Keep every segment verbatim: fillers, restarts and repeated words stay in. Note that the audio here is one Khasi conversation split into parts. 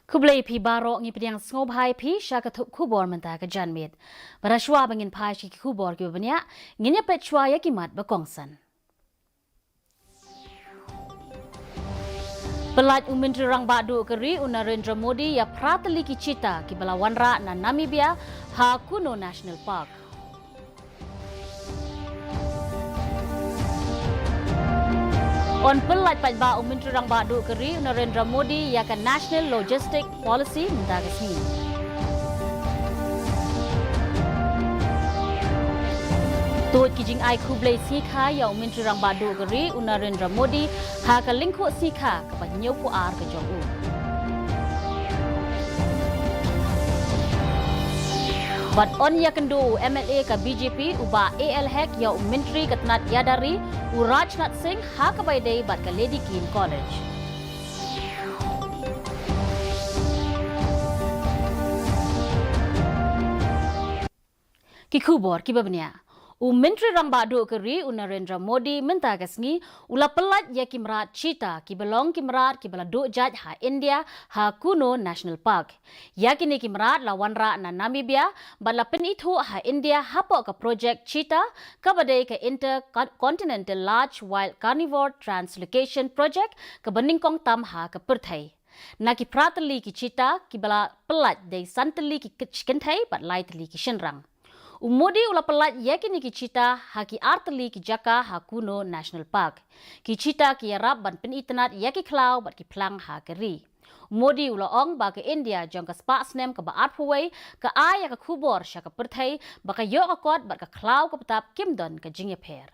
Khublei phi baroh, ngi pdiang sngewbha ïa phi sha ka thup khubor mynta ka janmiet. Bad shuwa ba ngin phai sha ki khubor kiba bniah, ngin ïa peit shuwa ïa ki mat ba kongsan. Pyllait u Myntri Rangbah Duh ka ri u Narendra Modi ïa phra tylli ki cheetah kiba la wanrah na Namibia ha Kuno National Park. Un pyllait paidbah u Myntri Rangbah Duh ka ri u Narendra Modi ïa ka National Logistic Policy mynta ka sngi. Tuid ki jingai khublei sngikha ïa u Myntri Rangbah Duh ka ri u Narendra Modi ha ka lyngkhuh sngikha kaba hynñiewphew ar ka jong u. Bad un ïakynduh u M L A ka B J P u Bah A L Hek ïa u Myntri ka tnat ïada ri u Rajnath Singh ha kaba ïadei bad ka Lady Keane College. Ki khubor kiba bniah. U Myntri Rangbah Duh ka ri u Narendra Modi mynta ka sngi u la pyllait ïa ki mrad cheetah kiba long ki mrad kiba la duh jait ha India ha Kuno National Park. Ïa kine ki mrad la wanrah na Namibia bad la pynithuh ha India hapoh ka projek cheetah kaba dei ka Intercontinental Large Wild Carnivore Translocation Project kaba nyngkong tam ha ka pyrthei. Na ki phra tylli ki cheetah kiba la pyllait dei san tylli ki kynthei bad lai tylli ki shynrang. U Modi u la pyllait ïa kine ki cheetah ha ki ar tylli ki jaka ha Kuno National Park. Ki cheetah ki ïarap ban pynitynnad ïa ki khlaw bad ki phlang ha ka ri. U Modi u la ong ba ka India jong ka spah snem kaba arphew wei ka ai ïa ka khubor sha ka pyrthei ba ka ïoh ka kot bad ka khlaw ka btap kim don ka jingïapher.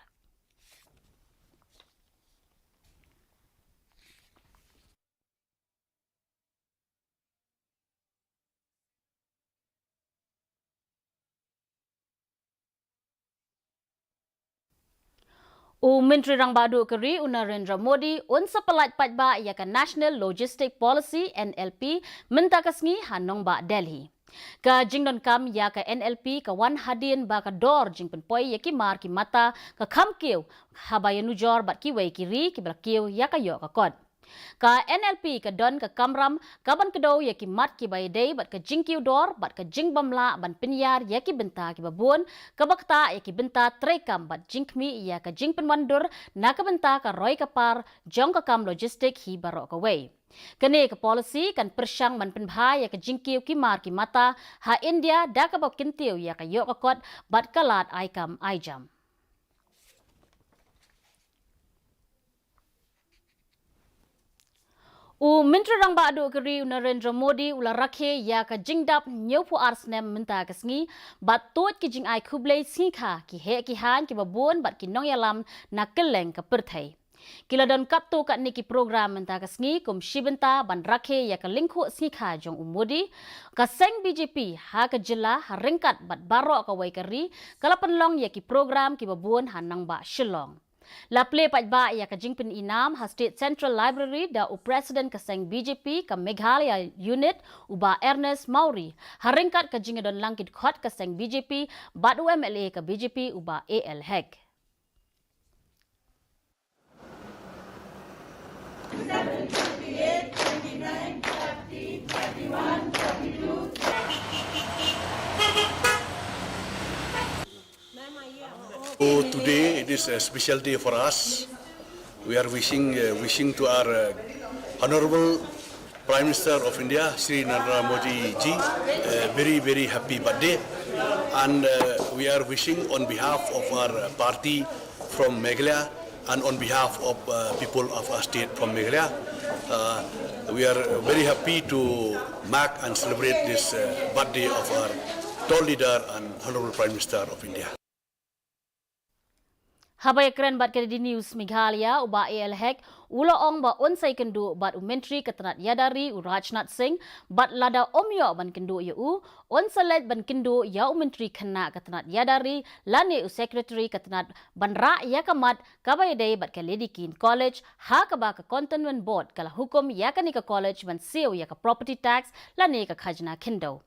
U Myntri Rangbah Duh ka ri u Narendra Modi un sa pyllait paidbah ïa ka National Logistic Policy, N L P, mynta ka sngi ha nongbah Delhi. Ka jingdonkam ïa ka N L P ka wan hadien ba ka dor jingpynpoi ïa ki mar ki mata ka kham kiew haba ïanujor bad kiwei ki ri kiba la kiew ïa ka ïoh ka kot. Ka N L P ka don ka kamram ka ban kdew ïa ki mat kiba ïadei bad ka jingkiew dor bad ka jingbym lah ban pynïar ïa ki bynta kiba bun, kaba ktah ïa ki bynta treikam bad jingkhmih ïa ka jingpynwandur na ka bynta ka roi ka par jong ka kam logistik hi baroh kawei. Kane ka policy kan pyrshang ban pynbha ïa ka jingkiew ki mar ki mata ha India da kaba kyntiew ïa ka ïoh ka kot bad ka lad ai kam ai jam. U Myntri Rangbah Duh ka ri u Narendra Modi u la rakhe ïa ka jingdap hynñiewphew ar snem mynta ka sngi bad tuid ki jingai khublei sngikha ki heh ki haiñ kiba bun bad ki nongïalam na kylleng ka pyrthei. Ki la don katto katne ki program mynta ka sngi kum shi bynta ban rakhe ïa ka lyngkhuh sngikha jong u Modi. Ka seng B J P ha ka jylla ha ryngkat bad baroh kawei ka ri ka la pynlong ïa ki program kiba bun ha nongbah Shillong. La plie paidbah ïa ka jingpyni nam ha State Central Library da u President ka seng B J P ka Meghalaya Unit u Bah Ernest Mawrie ha ryngkat ka jingïadonlang ki dkhot ka seng B J P bad u M L A ka B J P u Bah A L Hek. So today it is a special day for us. We are wishing, uh, wishing to our, uh, Honorable Prime Minister of India, Shri Narendra Modi ji, a very, very happy birthday. And, uh, we are wishing on behalf of our, uh, party from Meghalaya and on behalf of, uh, people of our state from Meghalaya, uh, we are very happy to mark and celebrate this, uh, birthday of our tall leader and Honorable Prime Minister of India. Haba ïakren bad ka D D News Meghalaya, u Bah A L Hek u la ong ba un sa ïakynduh bad u Myntri ka tnat ïada ri u Rajnath Singh bad lada um ïoh ban kynduh ïa u, un sa leit ban kynduh ïa u Myntri khynnah ka tnat ïada ri lane u Secretary ka tnat ban rah ïa ka mat kaba ïadei bad ka Lady Keane College ha kaba ka Cantonment Board ka la hukum ïa kane ka college ban siew ïa ka property tax lane ka khajna khyndew.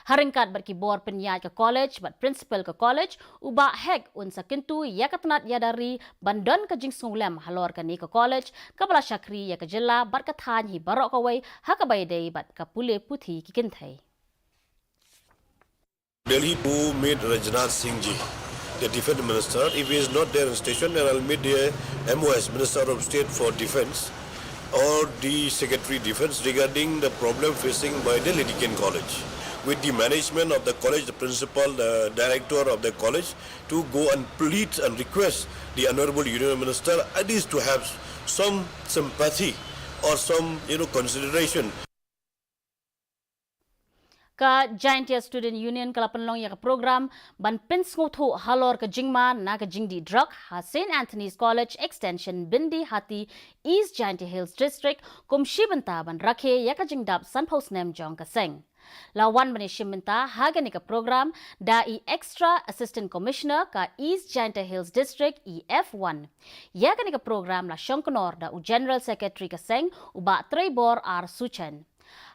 Ha ryngkat bad ki bor pynïaid ka college bad principal ka college, u Bah Hek un sa kyntu ïa ka tnat ïada ri ban don ka jingsngewlem halor kane ka college kaba la shakri ïa ka jylla bad ka thaiñ hi baroh kawei ha kaba ïadei bad ka pule puthi ki kynthei. Delhi to meet Rajnath Singh ji, the defense minister. If he is not there in station, then I'll meet the M O S, Minister of State for Defense, or the Secretary Defense regarding the problem facing by the Lady Kean College. With the management of the college, the principal, the director of the college, to go and plead and request the Honorable Union Minister at least to have some sympathy or some, you know, consideration. Ka Jaintia Student Union ka la pynlong ïa ka program ban pynsngewthuh halor ka jingma na ka jingdih drok ha Saint Anthony's College Extension Byndihati, East Jaintia Hills District, kum shi bynta ban rakhe ïa ka jingdap sanphew snem jong ka seng. La wan ban ïashim bynta ha kane ka program da i Extra Assistant Commissioner ka East Jaintia Hills District, E F one. Ïa kane ka program la shongknor da u General Secretary ka seng, u Bah Treibor R Suchen.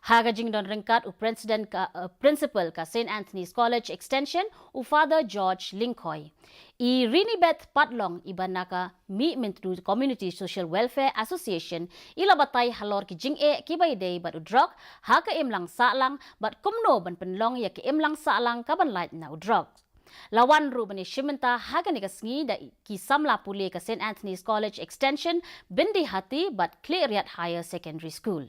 Ha ka jingdon ryngkat u President ka, eh, Principal ka Saint Anthony's College Extension, u Father George Lyngkhoi. I Rinibeth Patlong, iba na ka Mihmyntdu Community Social Welfare Association, i la batai halor ki jingeh kiba ïadei bad u drok ha ka imlang sahlang bad kumno ban pynlong ïa ka imlang sahlang kaban lait na u drok. La wan ruh ban ïashim bynta ha kane ka sngi da ki samla pule ka Saint Anthony's College Extension, Byndihati bad Khliehriat Higher Secondary School.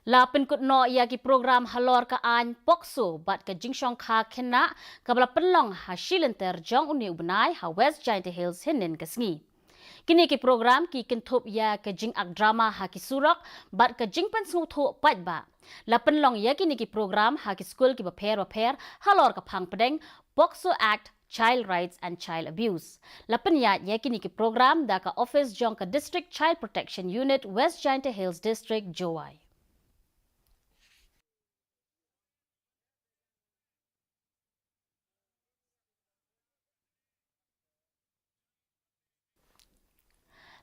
La pynkut noh ïa ki program halor ka aiñ POCSO bad ka jingshongkha khynnah kaba la pynlong ha shi lynter jong une u bnai ha West Jaintia Hills hynnin ka sngi. Kine ki program ki kynthup ïa ka jingak drama ha ki surok bad ka jingpynsngewthuh paidbah. La pynlong ïa kine ki program ha ki skul kiba pher bapher halor ka phang pdeng POCSO Act, Child Rights and Child Abuse. La pynïaid ïa kine ki program da ka office jong ka District Child Protection Unit, West Jaintia Hills District, Jowai.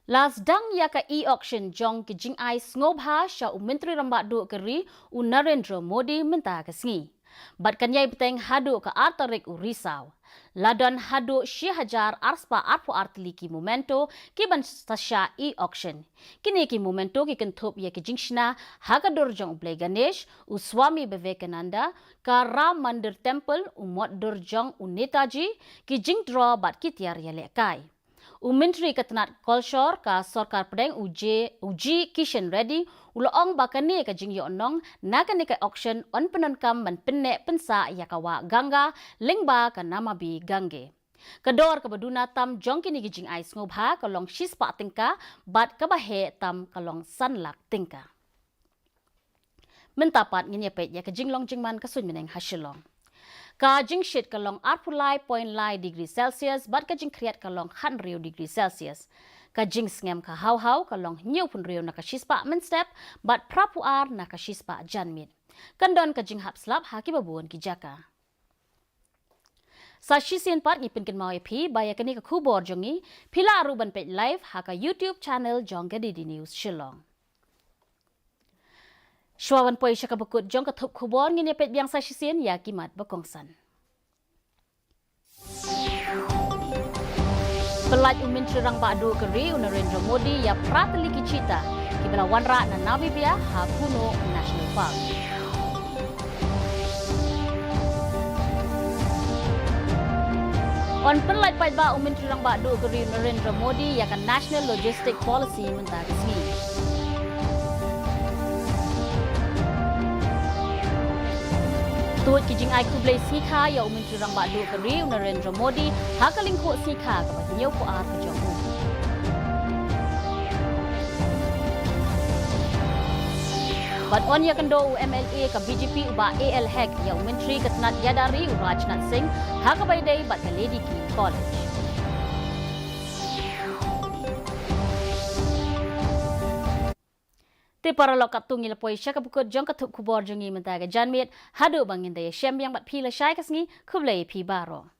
La sdang ïa ka e-auction jong ki jingai sngewbha sha u Myntri Rangbah Duh ka ri, u Narendra Modi, mynta ka sngi. Bad kan ïai bteng haduh ka ar tarik u Risaw. La don haduh shi hajar ar spah arphew ar tylli ki memento kiban sa shah e-auction. Kine ki memento ki kynthup ïa ki jingshna ha ka dur jong u Blei Ganesh, u Swami Vivekananda, ka Ram Mandir Temple, u mot dur jong u Netaji, ki jingdro bad ki tiar ïalehkai. U Myntri ka tnat kolshor ka sorkar pdeng, u J, u G Kishan Reddy, u la ong ba kane ka jingïohnong na kane ka auction yn pyndonkam ban pynneh pynsah ïa ka wah Ganga lyngba ka Namami Gange. Ka dor kaba duna tam jong kine ki jingai sngewbha ka long shispah tyngka bad kaba heh tam ka long san lak tyngka. Mynta pat ngin ïa peit ïa ka jinglong jingman ka suiñ bneng ha Shillong. Ka jingshit ka long arphew lai point lai degree Celsius bad ka jingkhriat ka long khathynriew degree Celsius. Ka jingsngem ka haw haw ka long hynñiewphew hynriew na ka shispah mynstep bad phraphew ar na ka shispah janmiet. Kan don ka jinghap slap ha kiba bun ki jaka. Sa shisien pat ngi pynkynmaw ïa phi ba ïa kane ka khubor jong ngi phi lah ruh ban peit live ha ka YouTube channel jong ka D D News Shillong. Shuwa ban poi sha kaba kut jong ka thup khubor, ngin ïa peit biang sa shisien ïa ki mat ba kongsan. Pyllait u Myntri Rangbah Duh ka ri u Narendra Modi ïa phra tylli ki cheetah kiba la wanrah na Namibia ha Kuno National Park. Yn pynlait paidbah u Myntri Rangbah Duh ka ri u Narendra Modi ïa ka National Logistic Policy mynta ka sngi. Tuid ki jingai khublei sngikha ïa u Myntri Rangbah Duh ka ri u Narendra Modi ha ka lyngkhuh sngikha kaba hynñiewphew ar ka jong u. Bad yn ïakynduh u M L A ka B J P u Bah A L Hek ïa u Myntri ka tnat ïada ri u Rajnath Singh ha kaba ïadei bad ka Lady Kean College. Te paralok, katto ngi la poi sha kaba kut jong ka thup khubor jong ngi mynta ka janmiet. Haduh ba ngin da ïashem biang bad phi lashai ka sngi, khublei phi baroh.